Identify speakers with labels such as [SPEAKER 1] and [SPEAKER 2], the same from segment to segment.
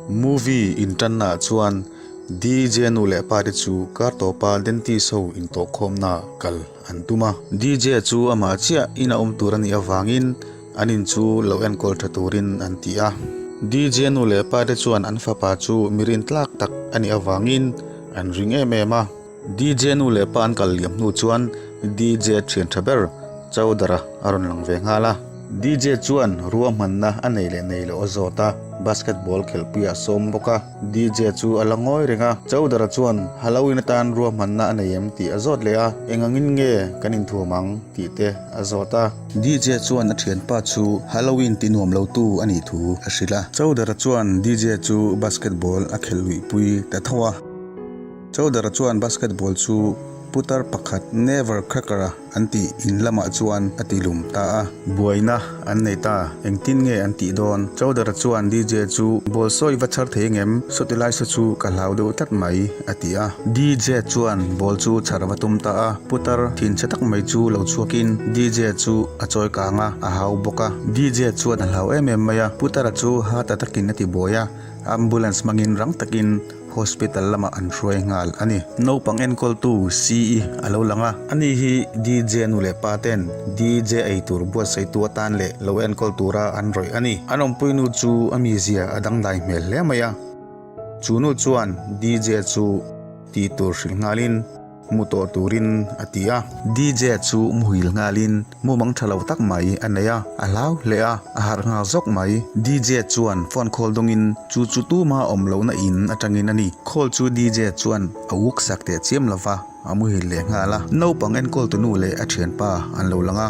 [SPEAKER 1] Movie intannaah chuan DJ nu leh pa te chu kar tawpa dentist ho intawhkhawmnaah kal an tum a. DJ chu amah chiah in a awm tur a nih avangin an in chu lo enkawl tha turin an ti a. DJ nu leh pa te chuan an fapa chu mi rintlak tak a nih avangin an ring em em a. DJ nu leh pa an kal liam hnu chuan DJ thian tha ber Chowdara a rawn lang ve nghal a. DJ chuan ruahmanna a nei leh nei loh a zawt a, basketball khelhpui a sawm bawk a. DJ chu a la ngawi reng a, Chowdara chuan Halloween atan ruahmanna a nei em tih a zawt leh a, eng angin nge kan inthuam ang tih te a zawt a. DJ chuan a thianpa chu Halloween ti nuam lotu a nih thu a hrilh a. Chowdara chuan DJ chu basketball a khelh luihpui ta tho a. Chowdara chuan basketball chu putar pakhat Never Cracker-a an tih in lamah chuan a ti lum ta a. Buaina an nei ta, engtin nge an tih dawn? Chowdara chuan DJ chu ball sawi va chhar thei ngem? Sawti lai saw chu ka hlau deuh tlat mai, a ti a. DJ chuan ball chu chhar va tum ta a, putar thinchhe tak mai chu lo chhuakin DJ chu a chawi kang a, a hau bawk a. DJ chuan a hlau em em mai a, putara chu ha ta takin a ti buai a, ambulance hmangin rang takin Hospital lamah an hruai nghal a ni. Naupang enkawltu CE a lo lang a, ani hi DJ nu leh pa ten DJ ei tur buatsaihtu atan leh lo enkawl tura an rawih a ni. An awmpui nu chu a mizia a dangdai hmel hle mai a, chu nu chuan DJ chu tih tur hrilh nghalin, Mu tawh turin a ti a. DJ chu muhil nghalin mumang tha lo tak mai a nei a, a hlau hle a, a harh nghal zawk mai. DJ chuan phone call dawngin chu chu tuma awm lohna in atangin a ni. Call chu DJ chuan a uk sak teh chiam lo va, a muhil leh nghal a. Naupang enkawltu nu leh a thianpa an lo lang a.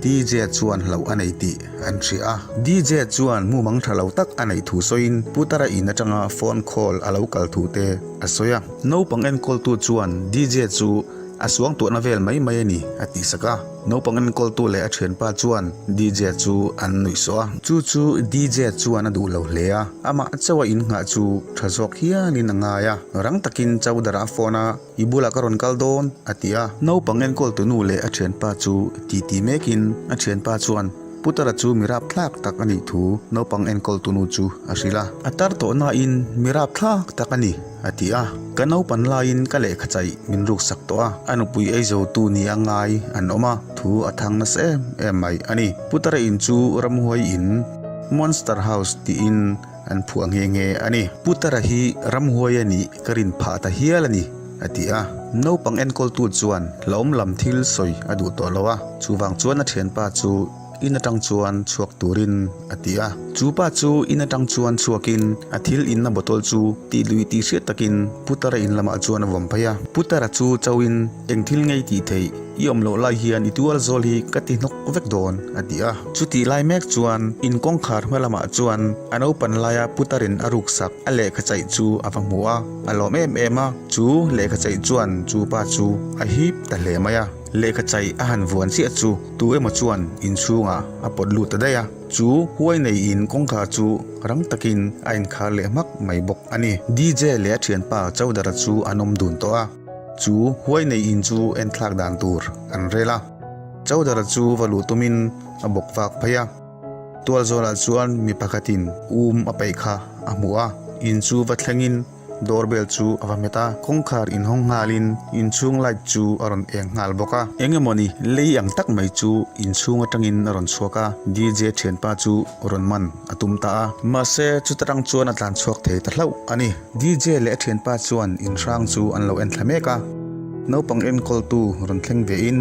[SPEAKER 1] DJ chuan hlauh a nei tih an hria a. DJ chuan mumang tha lo tak a neih thu sawiin Putara in atanga phone call a lo kal thu te a sawi a. Naupang enkawltu chuan DJ chu a suangtuahna vel mai mai a ni a tihsak a. Naupang enkawltu leh a thianpa chuan DJ chu an nuih sawh a. Chu chu DJ chuan a duh lo hle a, amah chauha innghah chu tha zawk hianin a ngai a. Rang takin Chowdara a phone a. I bulah ka rawn kal dawn, a ti a. Naupang enkawltu nu leh a thianpa chu titi mekin a thianpa chuan Putara chu mi rapthlak tak a nih thu naupang enkawltu nu chu a hrilh a. A tar tawh nain mi rapthlak tak a ni, a ti a. Ka naupan laiin ka lehkha chaih min ruksak tawh a, a nupui eizotu ni a ngai an awm a, thu a thang nasa em em mai a ni. Putara in chu ramhuai in, Monster House tiin An phuah nghe nghe a ni. Putara hi ramhuai a nih ka rin phah ta hial a ni, a ti a. Naupang enkawltu chuan hlauhawm lam thil sawi a duh tawh lo a, chuvang chuan a thianpa chu in atang chuan chhuak turin a ti a. Chu pa chu in atang chuan chhuakin a thil inna bottle chu tih lui tih hriat takin Putara in lamah chuan a vawm phei a. Putara chu chauhin eng thil ngei tih theih I awm loh lai hian i tual zawl hi ka ti hnawk vek dawn, a ti a. Chutih lai mek chuan in kawngkhar hma lamah chuan a naupan laia putarin a ruksak a lehkha chaih chu a va hmu a, a lawm em em a. Chu lehkha chaih chuan chu pa chu a hip ta hle mai a. Lehkha chaih a han vuan chiah chu tu emaw chuan inchhungah a pawt lut ta daih a. Chu huai nei in kawngkhar chu rang takin a inkhar leh hmak mai bawk a ni. DJ leh a thianpa Chowdara chu an awm dun tawh a. Chu huai nei in chu en thlak dan tur an rel a, Chowdara chu va luh tumin a bawk vak phei a. Tualzawlah chuan mi pakhatin um a peih kha a hmu a, in chu va thlengin doorbell chu a va hmet a, kawngkhar inhawng nghalin inchhung light chu a rawn eng nghal bawk a. Eng emawni lei ang tak mai chu inchhung atangin a rawn chhuak a, DJ thianpa chu rawn man a tum ta a. Mahse chuta tang chuan a tlan chhuak thei ta hlauh a ni. DJ leh a thianpa chuan inhrang chu an lo en thla mek a. Naupang enkawltu rawn thleng ve in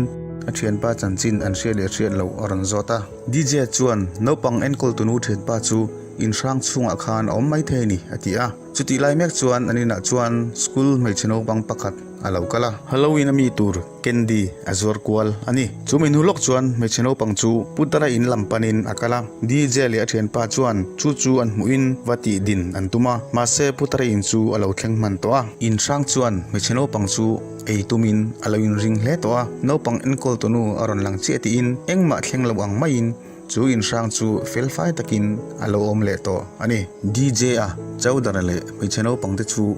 [SPEAKER 1] a thianpa chanchin an hriat leh hriat loh a rawn zawt a. DJ chuan naupang enkawltu nu thianpa chu inhrang chhungah khan a awm mai thei a ni a ti a. Chutih lai mek chuan an inah chuan school hmeichhe naupang pakhat a lo kal a. Halloween a mi tur Candy a zuar kual a ni. Chu mi hnu lawk chuan hmeichhe naupang chu Putara in lam panin a kal a. DJ leh a thianpa chuan chu chu an hmuhin va tih din an tum a, mahse Putara in chu a lo thleng hman tawh a. In hrang chuan hmeichhe naupang chu ei tumin a lo inring hle tawh a, naupang enkawl tunu a rawn lang chiah tiin engmah thleng lo ang maiin chu in hrang chu felfai takin a lo awm leh tawh a ni. DJ a Chowdara leh hmeichhe naupang te chu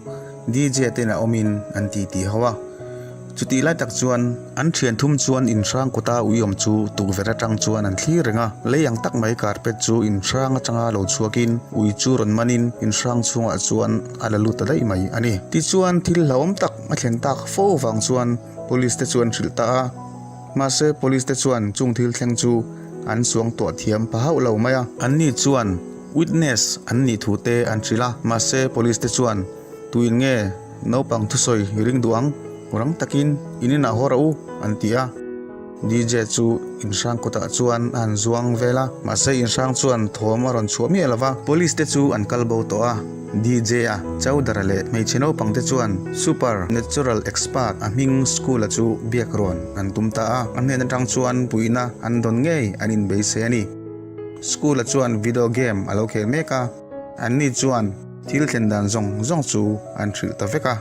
[SPEAKER 1] DJ ten a awmin an titi ho a. Chutih lai tak chuan an thian thum chuan inhrang kawta ui awm chu tukverh atang chuan an thlir reng a. Lei ang tak mai carpet chu inhrang atanga lo chhuakin ui chu rawn manin inhrang chhungah chuan a la lut ta daih mai a ni. Tichuan thil hlauhawm tak a thlen tak fo vang chuan police te chu an hrilh ta a. Mahse police te chuan chung thil thleng chu an suang tuah thiam pha hauh lo mai a. Anni chuan witness an nih thu te an hrilh a, mahse police te chuan tuin nge naupang thusawi ring duh ang, rang takin in inah haw rawh u an ti a. DJ chu inhrang kawtah chuan a han zuang vel a, mahse inhrang chuan thawm a rawn chhuah miah lo va, police te chu an kal bo tawh a. DJ a Chowdhury leh hmeichhe naupang te chuan Super Natural Expert a hming school-a chu biak rawn an tum ta a, a hnen atang chuan puihna an dawn ngei an inbeisei a ni. School-a chuan video game a lo khel mek a, anni chuan thil thlen dan zawng zawng chu an hrilh ta vek a.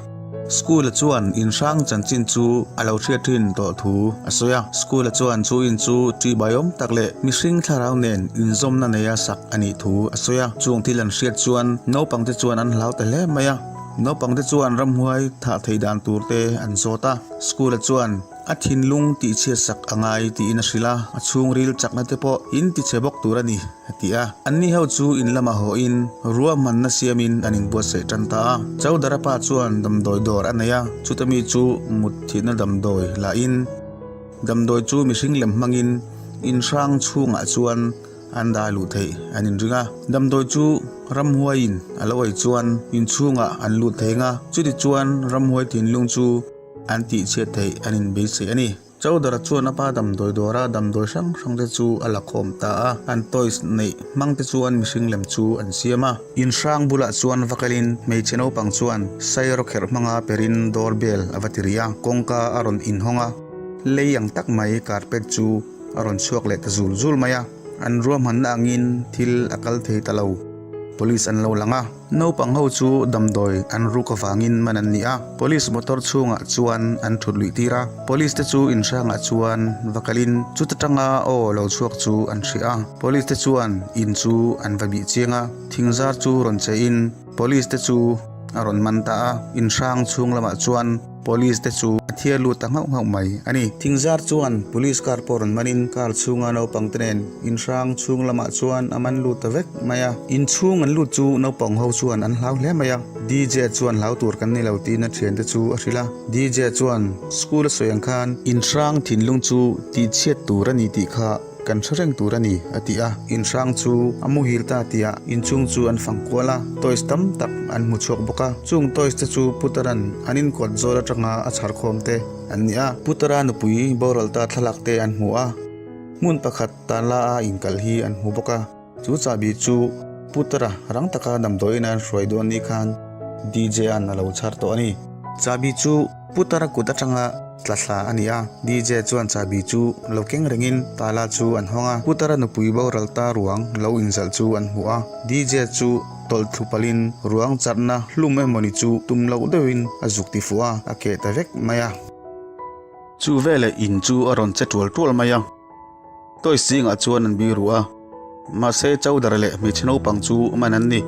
[SPEAKER 1] School-a chuan inhrang chanchin chu a lo hriat thin tawh thu a sawi a. School-a chuan chu in chu ṭihbaiawm tak leh mihring thlarau nen inzawmna neia sak a nih thu a sawi a. Chung thil an hriat chuan naupangte chuan an hlau ta hle mai a. Naupangte chuan ramhuai thah theih dan tur te an zawt a. School-a chuan a thinlung tihchhiat sak a ngai tiin a hrilh a, a chhungril chakna te pawh in tichhe bawk tur a ni. A ti a. Anni ho chu in lamah hawhin ruahmanna siamin an inbuatsaih tan ta a. Chowdhury pa chuan damdawi dawr a nei a, chuta mi chu mut thihna damdawi lahin damdawi chu mihring lem hmangin in hrang chhungah chuan an dah luh theih an inring a. Damdawi chu ramhuaiin a lo ei chuan in chhungah an lut thei ang a, chutichuan ramhuai thinlung chu an tihchhiat theih an inbeisei a ni. Chowdhury chuan a pa damdawi dawra damdawi hrang hrang te chu a la khawm ta a, an toys neih hmang te chuan mihring lem chu an siam a. In hrang bulah chuan va kalin hmeichhe naupang chuan sairawkherh hmanga perin door bell a va ti rih a, kawngka a rawn inhawng a, lei ang tak mai carpet chu a rawn chhuak leh ta zul zul mai a, an ruahmanna angin thil a kal thei ta lo. Police an lo lang a. Naupang ho chu damdawi an ruk avangin man an ni a, Police motor chhungah chuan an thut luih tir a, Police te chu inhrangah chuan va kalin chuta tanga aw lo chhuak chu an hria a, Police te chuan in chu an va bih chiang a, thingzar chu rawn che in Police te chu a rawn man ta a, inhrang chhung lamah chuan Police te chu a thiar lut ta nghauh nghauh mai a ni. Thingzar chuan Police car pawh rawn manin car chhunga naupang te nen inhrang chhung lamah chuan a man lut ta vek mai a. Inchhung an lut chu naupang ho chuan an hlau hle mai a. DJ chuan hlau tur kan ni lo tiin a thiante chu a hrilh a. DJ chuan school a sawi ang khan inhrang thinlung chu tihchhiat tur a ni tih kha Kan hre reng tur a ni, a ti a. Inhrang chu a muhil ta tia inchhung chu an fang kual a, toys tam tak an hmu chhuak bawk a. Chung toys te chu Putara'n an inkawt zawl atanga a chhar khawm te an ni a. Putara nupui boral ta thlalak te an hmu a, hmun pakhat tan la a inkalh hi an hmu bawk a. Chu chahbi chu Putara rang taka damdawiin a an hruai dawn ni khan DJ-a'n a lo chhar tawh a ni. Chahbi chu Putara kut atanga tla thla a ni a, DJ chuan chahbi chu lo keng rengin tala chu an hawng a, Putara nupui boral ta ruang lo inzalh chu an hmu a, DJ chu tawlh thlu palhin ruang charhna hlum emawni chu tum loh deuhin a zuk ti fuh a, a keh ta vek mai a. Chu veleh in chu a rawn che tual tual mai a. Toys zingah chuan an biru a, mahse Chowdhury leh hmeichhe naupang chu man an ni.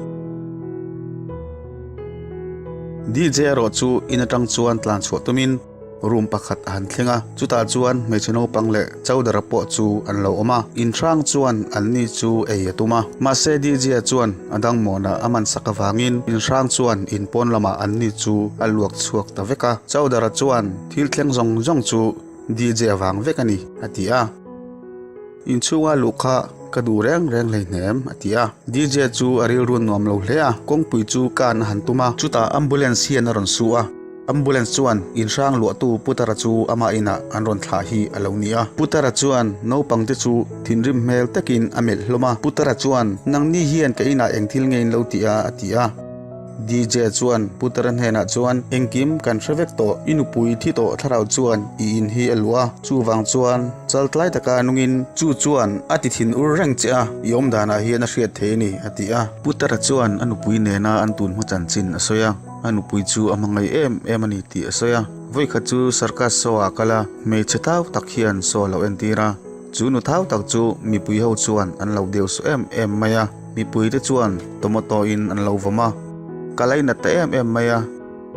[SPEAKER 1] DJ erawh chu in atang chuan tlan chhuah tumin room pakhat a han thleng a, chutah chuan hmeichhe naupang leh Chowdhury pawh chu an lo awm a, inhrang chuan anni chu ei a tum a. Mahse DJ chuan a dangmawnah a man sak avangin inhrang chuan in pawn lamah anni chu a luak chhuak ta vek a. Chowdhury chuan thil thleng zawng zawng chu DJ avang vek a ni, a ti a. Inchhunga luh kha ka duh reng reng hleihnem, a ti a. DJ chu a rilru nuam lo hle a, kawngpui chu kan a han tum a, chutah ambulance hian a rawn su a. Ambulance chuan inhrang luahtu Putara chu amah inah an rawn thlah hi a lo ni a. Putara chuan naupangte chu thinrim hmel takin a melh hlawm a. Putara chuan, Nangni hian ka inah eng thil nge in lo ti a? a ti a. DJ chuan Putara hnenah chuan, Engkim kan hre vek tawh, i nupui thi tawh thlarau chuan i in hi a luh a, chuvang chuan chal tlai taka nungin chu chuan a ti thin ur reng che a, i awm danah hian a hriat thei a ni, a ti a. Putara chuan a nupui nena an tun hma chanchin a sawi a, a nupui chu a hmangaih em em a ni tih a sawi a. Vawikhat chu circus show ah kal a, hmeichhe thau tak hian show a lo entir a, chu nu thau tak chu mipui ho chuan an lo deu suh em em mai a. Mipuite chuan tomato in an lo vawm a, ka lainat ta em em mai a,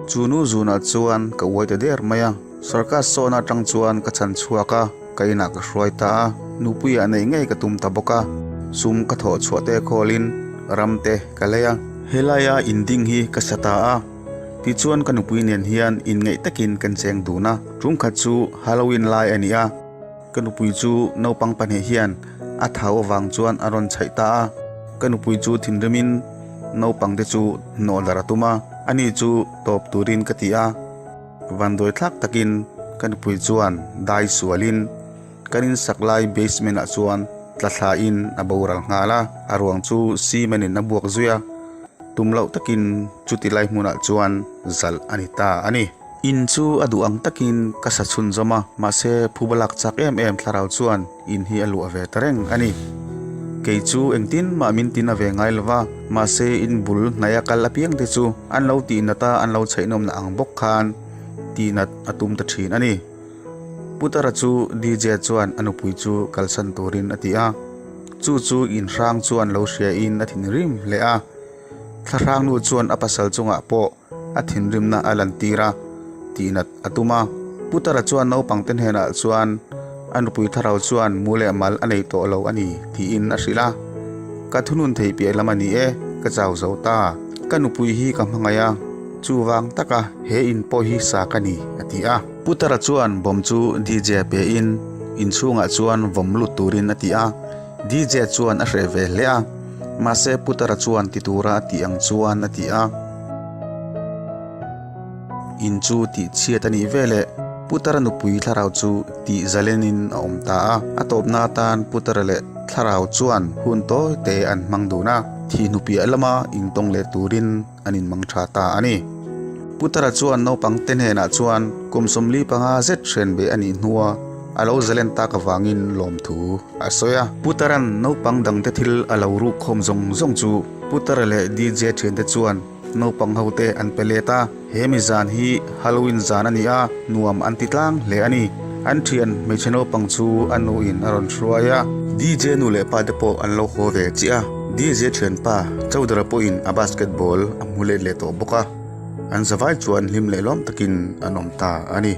[SPEAKER 1] chu nu zunah chuan ka uai ta der mai a. Circus sawhna atang chuan ka chhan chhuak a, ka inah ka hruai ta a, nupuiah neih ngei ka tum ta bawk a, sum ka thawh chhuah te khawlin ram te ka lei a. Helaia inding hi ka sa ta a, tichuan ka nupui nen hian inngeih takin kan cheng dun a, tumkhat chu Halloween lai a ni a, Ka nupui chu naupang pahnih hian a thau avang chuan a rawn chhaih ta a, ka nupui chu thinrimin naupangte chu hnawh darh a tum a, ani chu tawp turin ka ti a, vanduai thlak takin ka nupui chuan dai sualin kan insak lai basement ah chuan tla thlain a boral nghal a, a ruang chu cement in a buak zui a, tum loh takin chuti lai hmunah chuan zalh a ni ta a ni. In chu a duh ang takin ka sa chhunzawm a, mahse phuba lak chak em em thlarau chuan in hi a luah ve ta reng a ni. Kei chu engtin mah min tin a ve ngai lo va, mahse in bul hnaih a kal apiang te chu an lo tihnat a, an lo chheihnawmna ang bawk khan tihnat a tum ta thin a ni. Putara chu DJ chuan a nupui chu kalsan turin a ti a, chu chu inhrang chuan lo hria in a thinrim hle a. Thlahrangnu chuan a pasal chungah pawh a thinrimna a lantir a, tihnat a tum a. Putara chuan naupangte hnenah chuan a nupui thlarau chuan mu leh mal a nei tawh lo a ni tiin a hrilh a. Ka thunun thei piah lam a ni e, ka chau zo ta. Ka nupui hi ka hmangaih a, chuvang taka he in pawh hi sa ka ni, a ti a. Putara chuan bawm chu DJ pein inchhungah chuan vawm lut turin a ti a. DJ chuan a hreh ve hle a, mahse Putara chuan ti tura a tih ang chuan a ti a. In chu tih chhiat a nih veleh Putara nupui thlarau chu tih zalenin a awm ta a. A tawpna atan Putara leh thlarau chuan hun tawi te an hmang dun a, thih hnupiah lama intawng leh turin an inmang tha ta a ni. Putara chuan naupang te hnenah chuan kum 45 zet hren ve a nih hnua a lo zalen tak avangin lawmthu a sawi a. Putaran naupang dangte thil a lo ruk khawm zawng zawng chu Putara leh DJ thiante chuan naupang hote an pe let a. He mi zan hi Halloween zan a ni a, nuam an ti tlang hle a ni. An thian hmeichhe naupang chu a nuin a rawn hruai a. DJ nu leh pa te pawh an lo haw ve chiah a, DJ thianpa Chowdhury pawhin a basketball a hmu let leh tawh bawk a, an zavai chuan hlim leh lawm takin an awm ta a ni.